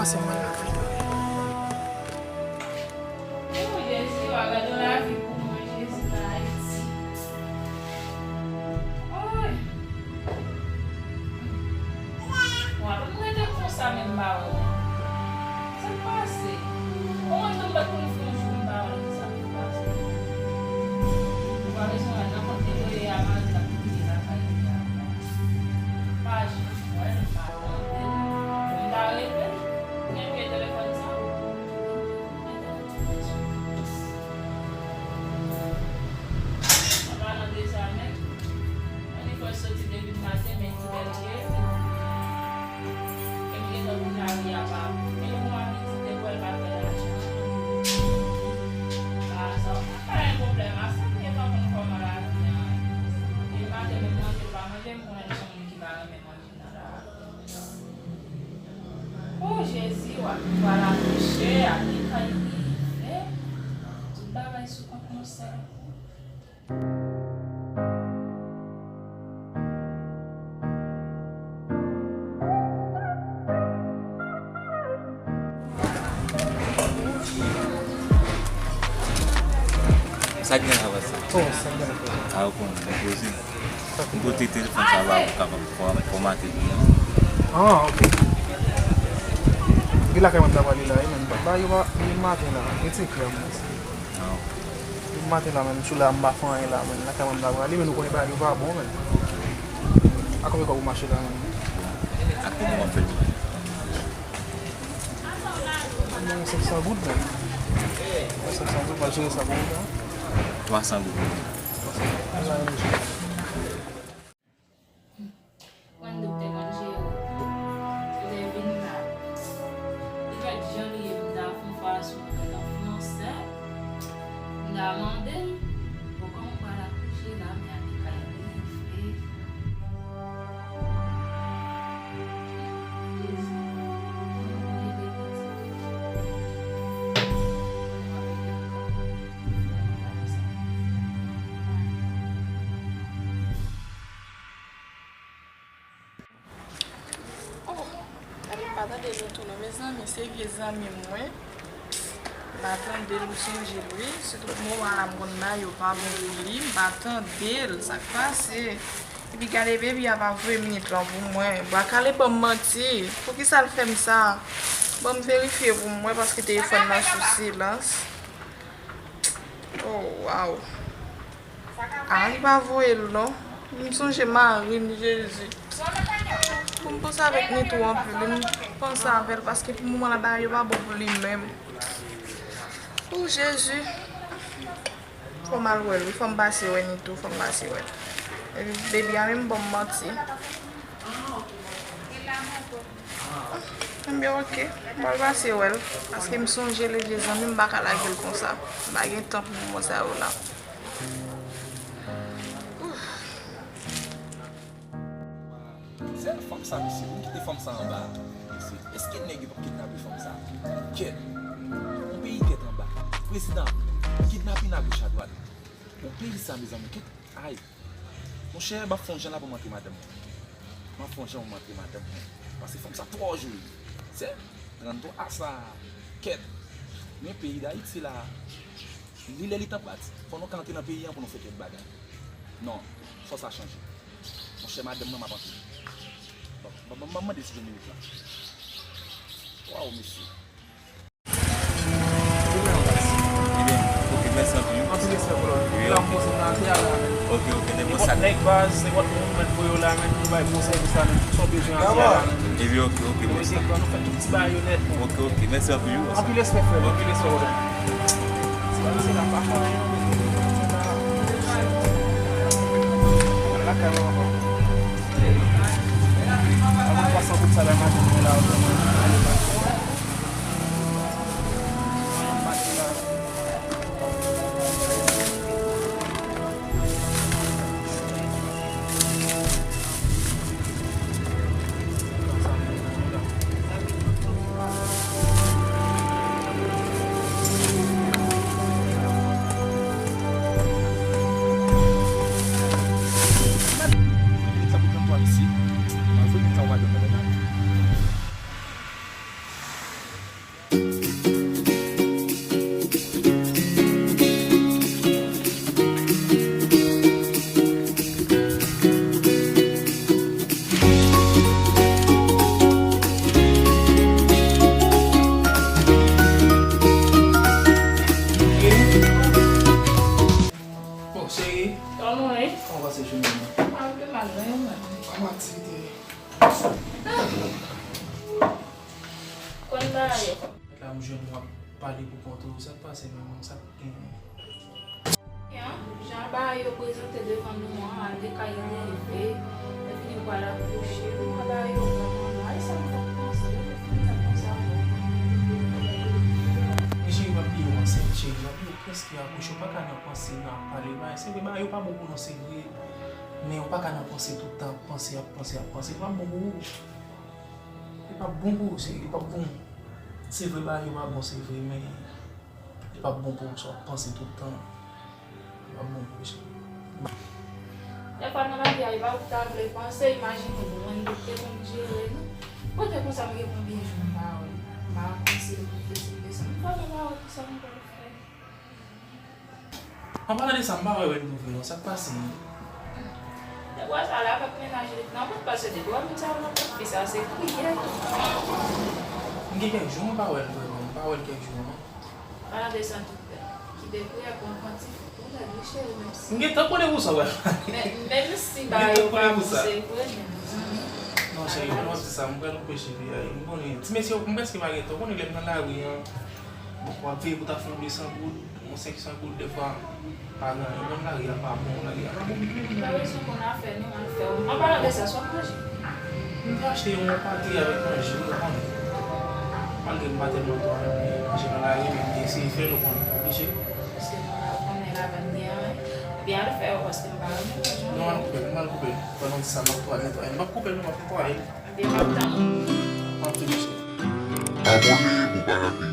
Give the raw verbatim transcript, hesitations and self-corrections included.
Sèlman nan plen dòmi. O Jezi, w a gade yon lavi pou mwen, Jezi, nan Ayiti. Oy! Bon, apre m rete konsa menm m pa wè. Sa k pase? Bon, mwen tou m bat pou m fè yon jou m pa wè ki sa k pase. Ou pa bezwen wè nan kote yo ye a, mari l ap kriye lakay li a. Pa janm wè l, pa tande l. M ta rele l, gen vye telefòn sa. An palan de sa menm, ann fè soti depi maten, men ti bèl je, ke m gentan vin lari a pa, men yon mwa pitit de pwèl pa fè lajan. A, sa w pa yon pwoblèm, a sa m gentan konn kòman lavi a ye. Depi maten, menm manje l pa manje, m konnen l se yon moun ki pa renmen manje. O Jezi, w ap pral akouche, ap gen kay rive. Tout bagay sou kont nou sèl. Sa k gen la, pase? Oh, sa k gen la. A, ou konnen, mwen poze. M pote telefòn sa ba ou kapab fò-, fòmate li an. Ah, ok. Gen lakay mwen ta prale la, wi, men ba yo pa, depi maten la, gen ti krè, men. Ah, ok. Depi maten la, men, m sou la, m pa fè anyen la, men, lakay mwen m ta prale, men nou konnen bagay yo pa bon, men. A konbyen kòb ou mache la, men? Ak konbyen w ap fè l? Mwen, senk san goud, men. Mwen, senk san goud, mwen jere sa pou ou, non? Twa san goud. Twa san goud. Mwen, doktè konn jere. Lè vin la. Li fèt jan li ye, m ta fè yon fwa sou mwen, m ta fè yon sè. M ta mande l, bon, kòman m pral akouche la, men a te kay rive. Oh, gade m pa tande nou tou non, mezanmi, se vye zanmi mwen. M pa tande l, m sonje l, wi. Sitou moman la, m konn bagay yo pa bon pou li, m pa tande l. Sa k pase? Epi gade, baby a pa voye minit lan pou mwen. Bwa kale ban m manti. Poukisa l fè m sa? Ban m verifye pou m wè, paske telefòn nan sou silans. Oh, waw. Ah, li pa voye l, non. M sonje mari m, Jezi. Pou m panse avèk Nitou anpil, wi, m panse avè l, paske pou moman la, bagay yo pa bon pou li menm. Oh, Jezi. Fò m al wè l, wi, fò m pase wè Nitou, fò m pase wè l. Epi, baby a menm ban m manti. Ebyen, oke. M pral pase wè l. Paske m sonje l, vye zanmi m, m pa ka lage l konsa. M pa gen tan pou moman sa yo la. Ouf. Se fanm sa, mesye. Pou m kite fanm sa anba. Mesye, èske nèg yo p ap kidnape fanm sa? Kèt. Yon peyi tèt anba. Prezidan, kidnapin agoch adwat. Yon peyi sa, mezanmi, kèt. Ay. Monchè, m ap fè yon jan la pou m antre madanm mwen. M ap fè yon jan pou m antre madanm mwen. Paske fanm sa twò joli. Se tranntwa sa. Kèt. Men peyi Dayiti la, li lè li tan pati. Fò nou ka antre nan peyi an pou nou fè kèk bagay. Non, fò sa chanje. Monchè, madanm nan m ap antre. Ban, ban, ban, ban m mande si jwenn minit la. Waw, mesye. Ebyen, oke, mèsi anpil. Anpil respè pou lòt. Wi, oke. Oke, oke, nèg bòs sa. Nenpòt nèg baz, nenpòt moun mèt voye w la, men pou bay konsèy pou sa, men tout sa w bezwen an di a la, men. Ebyen, oke, oke, mèsi. Ban nou fè tout ti bagay yo nèt, men. Oke, oke, mèsi anpil, wi, bòs. Anpil respè, frè m, anpil respè, frè m. Se pa misye la pa fè anyen, men se la. Lakay mwen ankò. Avan twa san goud sa bay madanm mwen la, vrèman, ale pase. Pase la. Kòman w ye? Kòman w pase jounen an? Mwen pi mal, non, mwen. Kòman aktivite yo? Konn bagay yo. Mèt la, m jwenn w ap pale pou kont ou. Sa k pase menm? Sa k genyen? Jan bagay yo prezante devan nou an, al de kay leve, lè fini pou al akouche, kòman bagay yo vrèman la, e sa m t ap panse, lè fini sa konsa. Men cheri, m ap di w ansent, cheri, m ap di w prèske akouche, w pa ka nan panse, nan ap pale bagay. Se vre, bagay yo pa bon pou nou, se vre, men w pa ka nan panse tout tan, ap panse, ap panse, ap panse, li p ap bon pou ou. Li p ap bon pou ou, cheri, li p ap bon. Se vre, bagay yo pa bon, se vre, men li p ap bon pou ou, sa w ap panse tout tan. Li p ap bon pou ou, cheri. Dèfwa nan lavi a, e pa ou ki ta vle panse, imajine w, bon, mwen te konn jere, non. Pote konsa, m gen konbyen jou m pa wè l. M pa panse, m te sou desann. M pa wè l, m pa wè kisa m pral fè. An palan de sa, m pa wè Wendy vre non, sa k pase? Dèfwa sa la avèk mennaj li nan wout, paske depi w ap vin sa nan tèt fi sa, se kriye. M gen kèk jou m pa wè l vrèman, m pa wè l kèk jou non. Palan de sa tout, kite kriye pou yon ti fi pou nèg li cheri, menm si. M gentan konnen pou sa w pral pale. Men, menm si bagay yo pa bon, se vre, men. Non, cheri, pa di sa, m pral koupe cheve a, m konnen. Ti mesye, m prèske pa gentan, w konnen lè m nan lari an. Bon, w ap veye pou ta fè yon de san goud, yon senk san goud, dèfwa, pa gen anyen. Bon, lari a pa bon, lari a pa bon. Pa bezwen konn afè nou, ann fè w. An palan de sa, sa w ap manje? M te achte yon pate avèk manje, ou konnen. Malgre m pa tèlman twò renmen manje nan lari, men m te eseye fè l, ou konnen, oblije. Paske m pa konnen ladan l gen anyen. Ebyen, al fè yo, paske m pa renmen manje. Non, al koupe l, m al koupe l. Pandan w di sa, m ap twò netwaye. M p ap koupe l, non, m ap netwaye l. Ebyen, m ap tann ou. M ap vini, cheri. Abòne pou pa rate